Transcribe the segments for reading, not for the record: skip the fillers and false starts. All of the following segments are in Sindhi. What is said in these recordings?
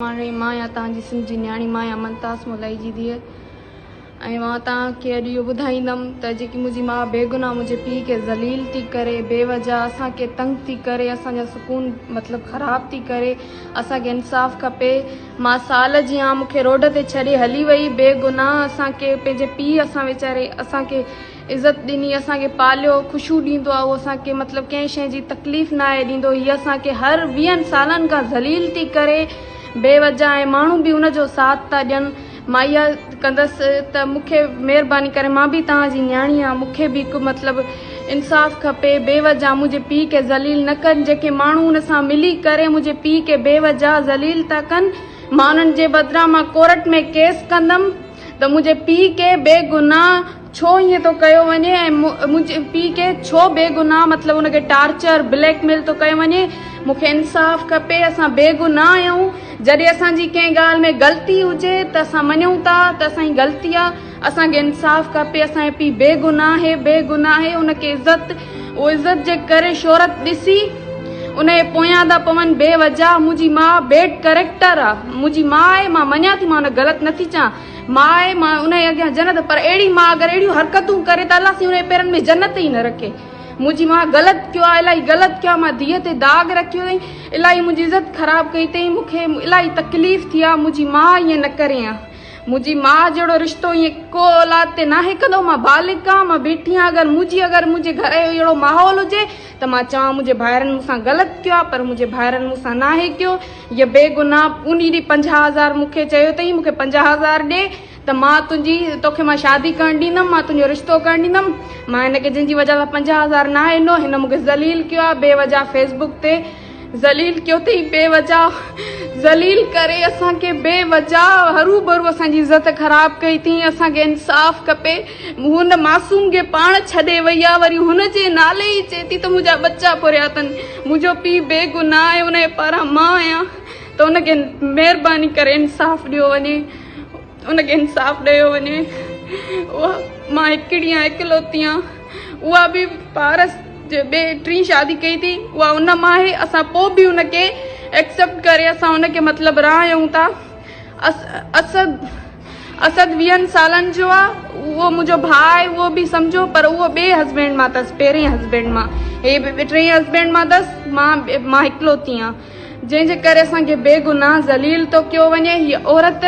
مان رهي مان يا توهان جي سنڌ جي نياڻي مان يا منتاس مولائي جي ڌيء ۽ مان توهان کي اڄ اهو ٻڌائيندم ته جيڪي منهنجي ماء بيگناهه منهنجي پيء کي ذليل ٿي ڪري بي وجه اسان کي تنگ ٿي ڪري اسان جا سڪون مطلب خراب ٿي ڪري اسان کي انصاف کپي مان سال جي آن مون کي روڊ تي ڇڏي هلي وئي بيگناهه اسان کي پنهنجي پيء اسان ويچاري اسان کي عزت ڏني اسان کي پاليو خوشيون ڏيندو آ اهو اسان کي مطلب ڪنهن شيء جي تڪليف ناهي ڏيندو هي اسان کي هر ويهن سالن کان ذليل ٿي ڪري بي وجه ۽ ماڻهو به ان جو ساٿ ٿا ڏين مان اها ڪندس ته مون کي مهرباني ڪري مان به توهان جي نياڻي آهيان مون کي به هڪ مطلب انصاف کپي بي وجه منهنجي پيء کي ذليل نه ڪن جيڪي ماڻهو ان سان ملي ڪري منهنجي پيء کي بي وجه ذليل ٿا ڪن مان انهن جي بدران مان ڪورٽ ۾ ڪيس ڪندم ته منهنجي پيء کي بي گناهه ڇو ائين ٿو ڪيو وڃي ۽ منهنجي پيء کي ڇو بي گناهه مطلب ان کي ٽارچر بليڪ ميل ٿو ڪيو وڃي مون کي انصاف کپي اسان بي گناهه آهيون جڏهن اسان جي ڪنهن ڳالهه ۾ غلطي هجي ته اسان مڃون ٿا ته اسان جي غلطي آهي اسان کي انصاف کپي اسان جو پيء بي گناهه آهي بي گناهه آهي ان کي عزت اهو عزت جي ڪري شهرت ڏسي ان جي پويان ٿا پون بي وجه منهنجي ماء بيڊ ڪريڪٽر آ منهنجي ماء آهي مان مڃان ٿي مان ان غلط نٿي چان ماء آهي مان ان جي اڳيان جنت پر اهڙي ماء اگر اهڙيون حرڪتون ڪري ته الله سائين ان جي پيرن ۾ جنت ئي نه رکي منهنجي ماء غلط ڪيو آ الاهي غلط ڪيو آ مان ڌيء تي داغ رکيو اٿئي الاهي منهنجي عزت خراب ڪئي اٿئي مون کي الاهي تڪليف ٿي آ منهنجي ماء ائين نه ڪري ها منهنجي ماء جهڙو رشتو ائين ڪو اولاد تي ناهي ڪندو، مان بالغ آهيان، مان بيٺي آهيان، اگر منهنجي اگر منهنجي گهر جو اهڙو ماحول هجي ته مان چوان منهنجي ڀائرن مون سان غلط ڪيو آهي پر منهنجي ڀائرن مون سان ناهي ڪيو، هيء بيگناهه انهي ڏينهن 50 هزار مون کي چيو اٿئي مون کي 50 هزار ڏي ته مان تنهنجي توکي مان شادي ڪرڻ ڏيندم، مان تنهنجو رشتو ڪرڻ ڏيندم، مان هن کي جنهن جي وجهه سان 50 هزار ناهي ڏنو هن مون کي ذليل ڪيو آهي بي وجهه فيس بڪ تي. ذليل ڪيو اٿئي بي وجه ذليل ڪري اسان کي بي وجه هرو ڀرو اسان جي عزت خراب ڪئي اٿئي اسان کي انصاف کپي هن معصوم کي پاڻ ڇڏي وئي آ وري هن جي نالي ئي چئي ٿي ته منهنجا ٻچا پوريا اٿن منهنجو پيء بي گناهه آهي ان جي پاران مان آهيان ته ان کي مهرباني ڪري انصاف ڏيو وڃي ان کي انصاف ڏيو وڃي اها مان هڪڙي آهيان اڪلوتي آهيان اها به پارس جي ٻي ٽين شادي ڪئي ٿي اها ان مان آهي اسان پوء به ان کي ايڪسپٽ ڪري اسان ان کي مطلب راهيون ٿا اسد اسد ويهن سالن جو آ اهو منهنجو ڀاء آهي اهو به سمجهو پر اهو ٻئي هسبينڊ مان اٿس پهرين هسبينڊ مان هي ٽئين هسبينڊ مان اٿس مان مان اڪلوتي آهيان جنهن جي ڪري اسان کي بي گناهه ذليل ٿو ڪيو وڃي. هيء عورت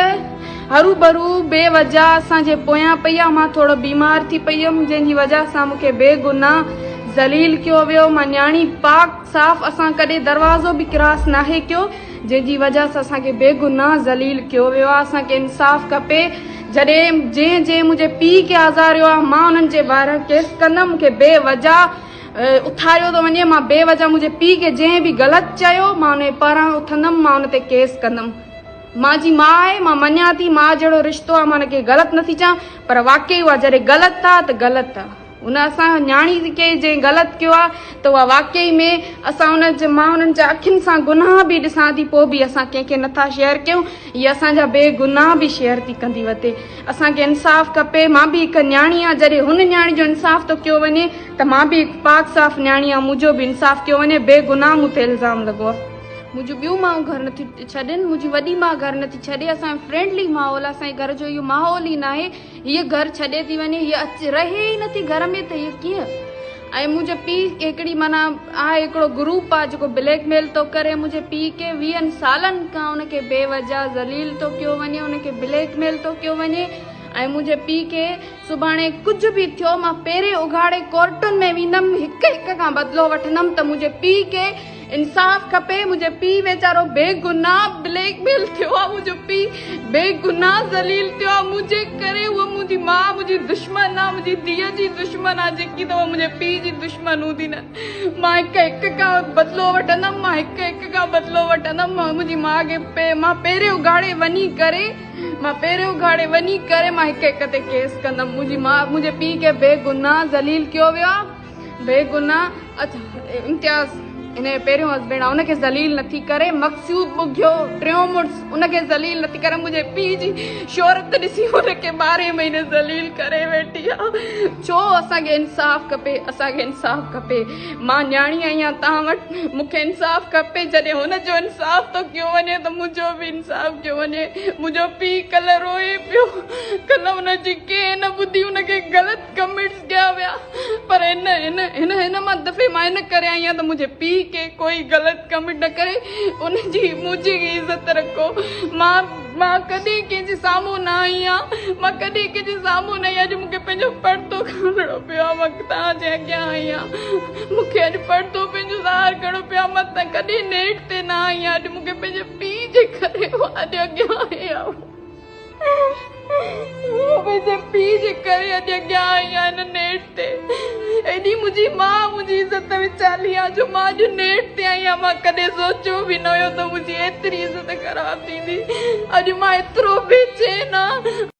هروڀرو بي وجهه اسان جي پويان پئي آ. مان ٿورو بيمار ٿي پئي هيم، جنهن جي وجهه سان مون کي بي گناهه ذليل ڪيو ويو. مان نياڻي پاڪ صاف اسان ڪڏهن دروازو به ڪراس ناهي ڪيو، جنهن جي وجهه سان اسان کي بي گناهه ذليل ڪيو ويو آ. اسان کي انصاف کپي. جڏهن جنهن جنهن منهنجي پيء کي آزاريو آ، مان انهن جي ٻاهران ڪيس ڪندم. مون کي بي وجهه اٿاريو ٿو وڃي مان بي وجه منهنجي پيء کي جنهن به غلط چيو مان ان جي پاران اٿندم مان ان تي ڪيس ڪندم مان جي ماء آهي مان مڃان ٿي ماء جهڙو رشتو آهي مان ان کي غلط نٿي چوان پر واقعي اها جڏهن غلط آ ته غلط آ ان اسان نياڻي کي جنهن غلط ڪيو آ ته اها واقعي ۾ اسان ان جي مان انهن جا اکين سان گناهه به ڏسان ٿي پوء به اسان ڪنهن کي نٿا شيئر ڪيون هي اسان جا بي گناهه به شيئر ٿي ڪندي وتي اسان کي انصاف کپي مان به هڪ نياڻي آهيان جڏهن هن نياڻي جو انصاف ٿو ڪيو وڃي ته مان به هڪ پاڪ صاف نياڻي آهيان منهنجو به انصاف ڪيو وڃي بي گناهه مون تي الزام لڳو آهي. منهنجون ٻيون مائون گهر نٿيون ڇڏين منهنجي وڏي ماء گهر نٿي ڇڏي اسان جو فرينڊلي ماحول آهي اسان جي گهر جو اهو ماحول ئي ناهي هيء گهر ڇڏي ٿي وڃي هيء اچ رهي ئي نٿي گهر ۾ ته هيء ڪيئن ۽ منهنجي پيء کي هڪڙي معنيٰ آهي هڪڙو گروپ آهي جيڪو بليڪ ميل ٿو ڪري منهنجي پيء کي ويهن سالن کان ان کي بي وجه ذليل ٿو ڪيو وڃي ان کي بليڪ ميل ٿو ڪيو وڃي ۽ منهنجي پيء کي سڀاڻي ڪجهه به ٿيو مان پيرين اگهاڙي ڪورٽن ۾ ويندم هڪ هڪ کان بدلو وٺندم ته منهنجي پيء کي انصاف کپي منهنجو پيء ويچارو بيگناهه بليڪ ميل ٿيو آ منهنجو پيء بيگناهه ذليل ٿيو آ منهنجي ڪري هوء منهنجي ماء منهنجي دشمن آ منهنجي ڌيء جي دشمن آ جيڪي ته هوء منهنجي پيء جي دشمن هوندي نه مان هڪ هڪ کان بدلو وٺندم مان هڪ هڪ کان بدلو وٺندم مان منهنجي ماء کي مان پيري اگهاڙي وڃي ڪري مان پيري اگهاڙي وڃي ڪري مان هڪ هڪ تي ڪيس ڪندم منهنجي ماء منهنجي پيء کي بيگناهه ذليل ڪيو ويو آ بيگناهه اڇا امتياز هن جو پهريون هسبينڊ آ ان کي ذليل نٿي ڪري، مقصود ٻگهيو ٽيون مڙس ان کي ذليل نٿي ڪري، منهنجي پيء جي شهرت ڏسي ان کي ٻارهين مهيني ذليل ڪري ويٺي آ. ڇو اسان کي انصاف کپي، اسان کي انصاف کپي. مان نياڻي آهيان توهان وٽ، مون کي انصاف کپي. جڏهن هن جو انصاف ٿو ڪيو وڃي ته منهنجو به انصاف ڪيو وڃي. منهنجو پيء ڪلهه روئي پيو، ڪلهه ان جي ڪنهن نه ٻڌي، ان کي غلط ڪمينٽس ڪيا ويا پر هن هن هن هن مان دفعي مان ان ڪري آئي آهيان ته منهنجي پيء کي ڪوئي غلط ڪمينٽ نه ڪري ان جي منهنجي عزت رکو مان مان ڪڏهن ڪنهن جي سامهون نه آئي آهيان مان ڪڏهن ڪنهن جي سامهون نه آئي اڄ مون کي پنهنجو پردو کڻڻو پيو آهي مان توهان جي اڳيان آئي آهيان مون کي اڄ پردو پنهنجو ظاهر ڪرڻو پيو آهي مان ڪڏهن نيٽ تي نه آئي آهيان اڄ مون کي پنهنجي پيء جي ڪري اڄ اڳيان آئي آهيان. منهنجي پيء جي ڪري اڄ اڳيان آئي آهيان هن نيٽ تي. ايڏي منهنجي ماء منهنجي عزت وچالي آ جو مان اڄ نيٽ تي آئي آهيان. مان ڪڏهن سوچيو به نه هيو ته منهنجي ايتري عزت خراب ٿيندي. اڄ مان ايترو بي چين آهيان.